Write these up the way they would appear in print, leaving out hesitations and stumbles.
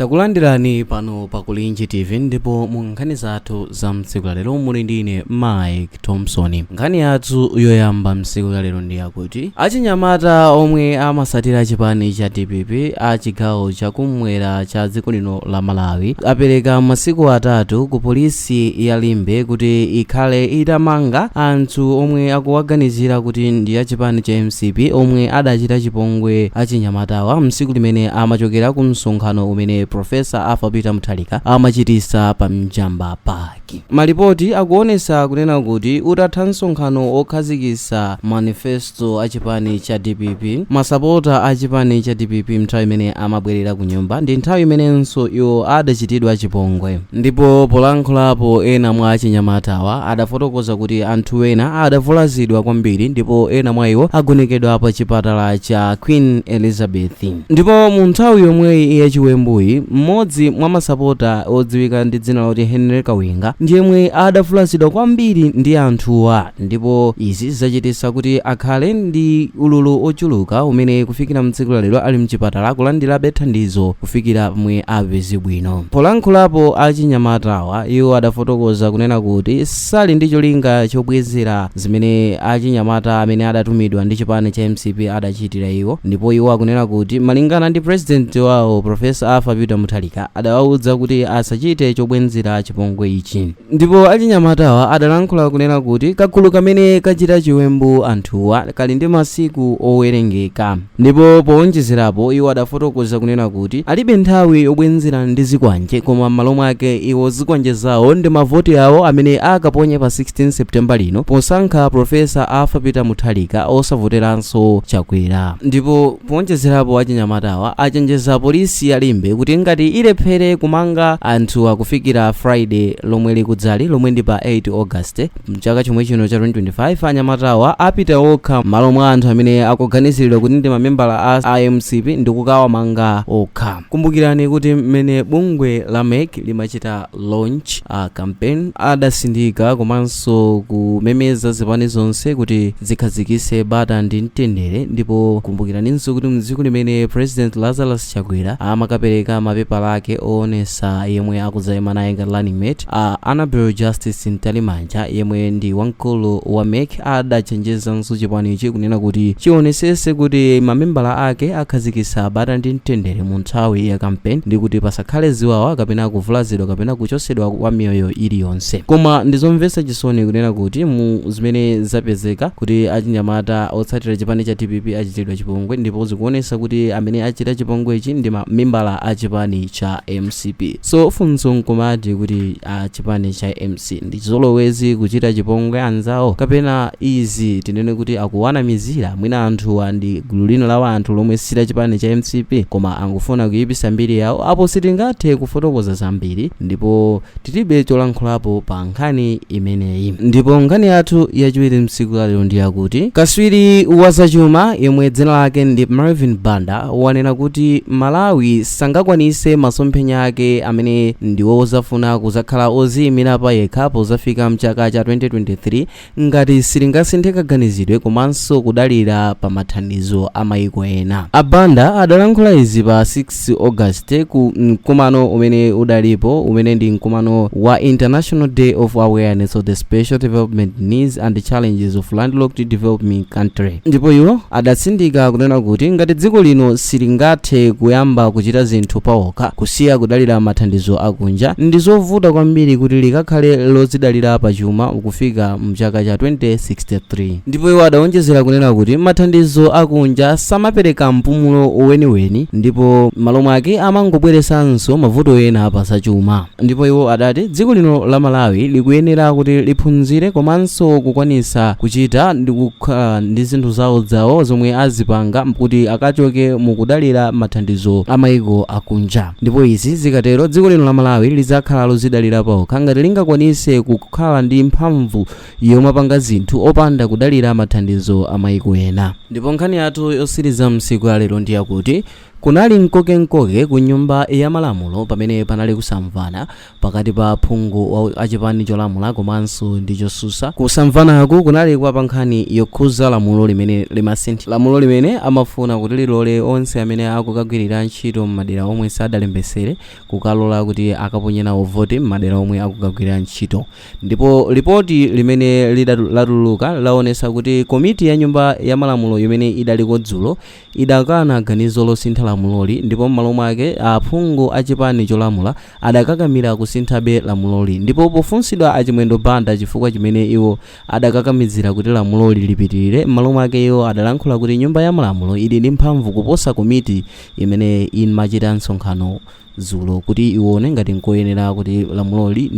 Takulandirani pano pa Kulinji TV, ndipo mu nkhani zathu za mtsiku lalero muli ndi ine, Mike Thompson. Nkhani yathu yoyamba mtsiku lalero ndi yakuti achinyamata omwe amasatira chipani cha DPP a chigawo chakumwera cha dziko lino la Malawi apereka masiku 3 ku polisi ya Limbe kuti ikhale itamanga anthu omwe akuwaganizira kuti ndi achipani cha MCP omwe adachita chipongwe achinyamatawa mtsiku limene amachokera ku msonkhano umene Professor Arthur Peter Mutharika amachitisa pa Mjamba Park. Malipoti akuonesa kunena kuti utatha msonkhano okhazikitsa manifesto a chipani cha DPP, masapota a chipani cha DPP nthawi imene amabwerera ku nyumba ndi nthawi imenenso iwo adachitidwa chipongwe. Ndipo polankhulapo, ena mwa achinyamatawa adafotokoza kuti anthu ena adavulazidwa kwambiri ndipo ena mwa iwo agonekedwa pa chipatala cha Queen Elizabeth. Ndipo mu nthawi yomweyi yachiwembuyi, mmodzi mwa masapota odziwika ndi dzina loti Henry Kawinga ndiyemwe adavulazidwa kwambiri ndi anthuwa, ndipo izi zachititsa kuti akhale ndi ululu ochuluka umene kufikira mtsiku lalero ali mchipatala kulandirabe thandizo kufikira pomwe apeze bwino. Polankhulapo achinyamatawa, iwo adafotokoza kunena kuti sali ndi cholinga chobwezera zimene achinyamata amene adatumidwa ndi chipani cha MCP adachitira iwo. Ndipo iwo akunena kuti malingana ndi president wawo, Professor Arthur Peter Mutharika, adawawuza kuti asachite chobwezera chipongwe ichi. Ndipo achinyamatawa adalankhula kunena kuti kagulu kamene kachita chiwembu anthuwa kali ndi masiku owerengeka. Ndipo powonjezerapo, iwo adafotokoza kunena kuti alibe nthawi yobwezera ndi zikwanje, koma m'malo mwake iwo zikwanje zawo ndi mavoti awo amene akaponye pa 16 September lino posankha Professor Arthur Peter Mutharika, osavoteranso Chakwera. Ndipo powonjezerapo, achinyamatawa achenjeza polisi ya Limbe kuti ngati ilephere kumanga anthu akufikira Friday lomwe likudzali, lomwe ndi pa 8 August mchaka chomwe chino cha 2025, anyamatawa apita okha m'malo mwa anthu amene akuganiziridwa kuti ndi mamembala a MCP ndi kukawamanga okha. Kumbukirani kuti mmene bungwe la MEC limachita launch a campaign, adasindika komanso kumemeza zipani zonse kuti zikhazikitse bata ndi mtendere. Ndipo kumbukiraninso kuti mdziko limene President Lazarus Chakwera amakapereka mapepala ake oonesa yemwe akudzayima naye ngati running mate, Annabel Justice Mtalimanja, yemwe ndi wamkulu wa MEC, adachenjezanso chipanichi kunena kuti chionesese kuti mamembala ake akhazikitsa bata ndi mtendere mu nthawi ya campaign ndi kuti pasakhale ziwawa kapena kuvulazidwa kapena kuchosedwa kwa miyoyo iliyonse. Koma ndizomvetsa chisoni kunena kuti mu zimene zapezeka kuti achinyamata otsatira chipani cha DPP achitidwa chipongwe, ndipo zikuonesa kuti amene achita chipongwechi ndi mamembala a chipani cha MCP. So funso nkumati kuti a chipani cha MC ndi chizolowezi kuchita chipongwe anzawo, kapena izi tinene kuti akuwanamizira? Mwina anthuwa ndi gulu lina la anthu lomwe si la chipani cha MCP koma angofuna kuyipisa mbiri yawo. Apo sitingathe kufotokoza zambiri ndipo tilibe cholankhulapo pa nkhani imeneyi. Ndipo nkhani yathu yachiwiri mtsiku lalero ndi yakuti kaswiri wa zachuma yemwe dzina lake ndi Marvin Banda wanena kuti Malawi sangakwanise masomphenya ake amene ndi wozafuna kuzakhala oziyimira pa yekha pozafika mchaka cha 2023 ngati silingasinthe kaganizidwe komanso kudalira pa mathandizo a mayiko ena. Abanda adalankhula izi pa 6 August ku mkumano umene udalipo, umene ndi mkumano wa International Day of Awareness of the Special Development Needs and Challenges of Landlocked Developing Country. Ndipo iwo adatsindika kunena kuti ngati dziko lino silingathe kuyamba kuchita zinthu pawokha, kusiya kudalira mathandizo akunja, ndi zovuta kwambiri kuti likakhale lodzidalira pachuma kufika mchaka cha 2063. Ndipo iwo adawonjezera kunena kuti mathandizo akunja samapereka mpumulo weniweni ndipo m'malo mwake amangobweresanso mavuto ena pa zachuma. Ndipo iwo adati dziko lino la Malawi likuyenera kuti liphunzire komanso kukwanisa kuchita ndi kukhala ndi zinthu zawo zawo zomwe azipanga kuti akachoke mukudalira mathandizo a mayiko akunja. Ndipo izi zikatero, dziko lino la Malawi lidzakhala lozidalira pokha ngati lingakwanise kukhala ndi mphamvu yomapanga zinthu opanda kudalira mathandizo a mayiko ena. Ndipo nkhani yathu yosiriza msiku lalero ndi yakuti Kunali mkokenkoke ku Nyumba ya Malamulo pamene panali kusamvana pakati pa aphungu a chipani cholamula komanso ndi chosusa. Kusamvanaku kunali kwa pa nkhani yokhuza lamulo limene limasintha lamulo limene amafuna kuti lilole onse amene akukagwirira ntchito m'madera omwe sadalembesere kukalola kuti akaponye nawo voti m'madera omwe akukagwirira ntchito. Ndipo lipoti limene latuluka laonesa kuti komiti ya Nyumba ya Malamulo imene idaliko dzulo idakana ganizo losintha lamuloli ndipo m'malo mwake aphungu a chipani cholamula adakakamira kusinthabe lamuloli. Ndipo pofunsidwa a Chimwendo Banda chifukwa chimene iwo adakakamizira kuti lamuloli lipitilire, m'malo mwake iwo adalankhula kuti Nyumba ya Malamulo ili ndi mphamvu kuposa komiti imene imachita msonkhano dzulo kuti iwone ngati nkoyenera kuti lamuloli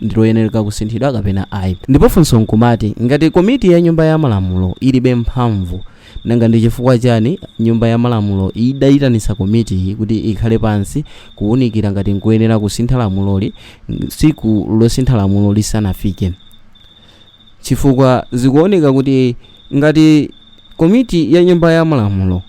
ndiloyenereka kusinthidwa kapena ayi. Ndipo funso nkumati, ngati komiti ya Nyumba ya Malamulo ilibe mphamvu, nanga ndi chifukwa chani Nyumba ya Malamulo idayitanitsa komitiyi kuti ikhale pansi kuwunikira ngati nkoyenera kusintha lamuloli tsiku losintha lamulo lisanafike? Chifukwa zikuoneka kuti ngati komiti ya Nyumba ya Malamulo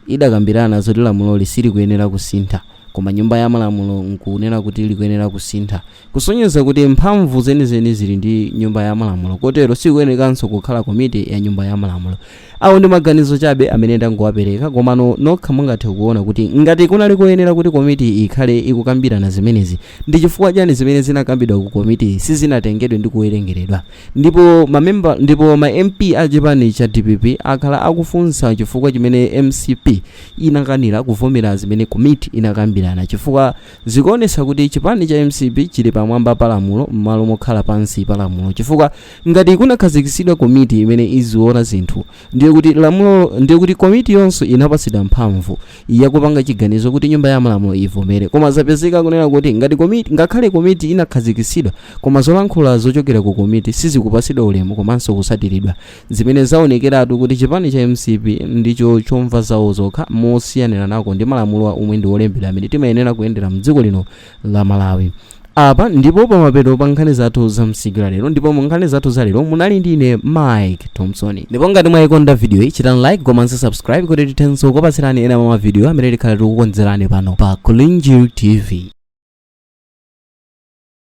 idakambirana zoti lamuloli silikuyenera kusintha, koma Nyumba ya Malamulo nkunena kuti likuyenera kusintha, kusonyeza kuti mphamvu zenizeni zili ndi Nyumba ya Malamulo, kotero sikuyenekanso kukhala komiti ya Nyumba ya Malamulo. Awo ndi maganizo chabe amene ndangowapereka, komano nokha mungathe kuona kuti ngati kunali koyenera kuti komiti ikhale ikukambirana zimenezi, ndi chifukwa chani zimene zinakambidwa ku komiti sizinatengedwe ndi kuwerengeredwa? Ndipo mamemba ndipo ma MP a chipani cha dpp akhala akufunsa chifukwa chimene mcp inakanira kuvomera zimene komiti inakambirana, chifukwa zikuonetsa kuti chipani cha mcp chili pamwamba pa lamulo m'malo mokhala pansi pa lamulo. Chifukwa ngati kunakhazikitsidwa komiti imene iziona zinthu, ndiye kuti lamulo, ndiye kuti komiti yonso inapatsidwa mphamvu yakupanga chiganizo kuti Nyumba ya Malamulo ivomere. Koma zapezeka kunena kuti ngati komiti, ngakhale komiti inakhazikitsidwa, koma zolankhula zochokera ku komiti sizikupatsidwa ulemu komanso kusatiridwa, zimene zaonekeratu kuti chipani cha mcp ndicho chomva zawo zokha mosiyanira nako ndi malamulo omwe ndi olembedwa amene timayenera kuyendera mdziko lino la Malawi. Apa ndipo pamapeto pa nkhani zathu za msiku la lero, ndipo mu nkhani zathu za lero munali ndi ine Mike Thompson. Ndipo ngati mwayikonda video iyi, chitani like komanso subscribe kuti tithenso kupatsirani ena mwa mavidiyo amene tikhala tikukonzerani pano pa Kulinji TV.